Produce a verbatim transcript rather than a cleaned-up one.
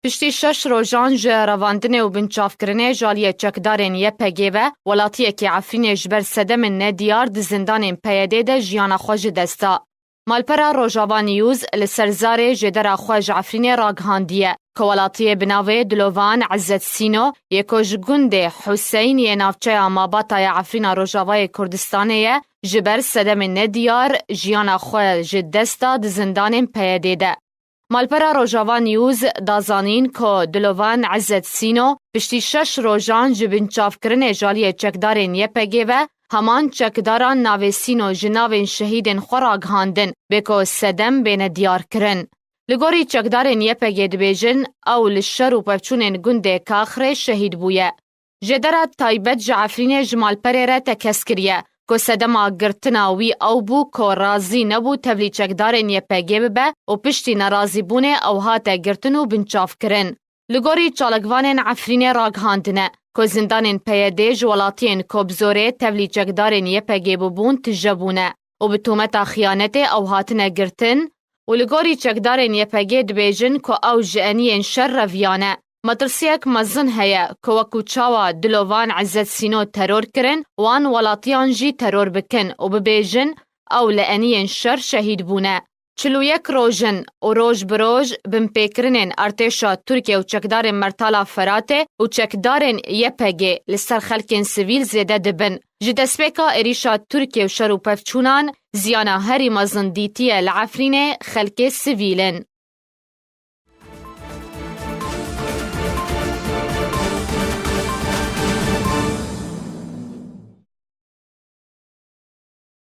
Piştî şeş rojan ji revandinê û binçavkirinê ji aliyê çekdarên Y P G ve, welatiyekî Efrînê ji ber sedemên nediyar di zindanên P Y D de jiyana xwe ji dest da. Malpera Rojava News li ser zarê jêdera xwe ji Efrînê ragihandiye, ku welatiyê bi navê Dilovan Ezzet Sîno yê ku ji gundê Huseyiniyê navçeya Mabata ya Efrîna Rojavayê Kurdistanê ye, ji ber sedemên nediyar jiyana xwe ji dest da di zindanên P Y D de. Malpera Rojava News da zanîn ku Dilovan Ezzet Sîno piştî şeş rojan ji binçavkirinê ji aliyê çekdarên Y P G ve, heman çekdaran navê Sîno ji navên şehîdên xwe ragihandin, bê ku sedem bêne diyarkirin. Li gorî çekdarên Y P G dibêjin, ew li şer û pevçûnên gundê Kaxrê şehîd bûye. Jêdera taybet ji Efrînê ji malperê re tekez kiriye, ku sedema girtina wî ew bû ku razî nebû tevlî çekdarên Y P G bibe û piştî nerazîbûnê ew hate girtin û binçavkirin. Li gorî çalakvanên Efrînê ragihandine, ku zindanên P Y D ji welatiyên ku bi zorê tevlî çekdarên Y P G bûbûn tije bûne û bi tometa xiyanetê ew hatine girtin û li gorî çekdarên Y P G dibêjin ku ew ji eniyên şer reviyane. Metirsiyek mezin heye ku wekû çawa Dilovan Ezzet Sîno teror kirin, wan welatiyan jî teror bikin û bibêjin, ew li eniyên şer şehîd bûne. Çil û yek roj in û roj bi roj binpêkirinên artêşa Tirkiye û çekdarên Mertala Feratê û çekdarên Y P G li ser xelkên sivîl zêde dibin. Ji destpêka êrîşa Tirkiye û şer û pevçûnan, ziyana herî mezin dîtiye li Efrînê xelkê sivîl in.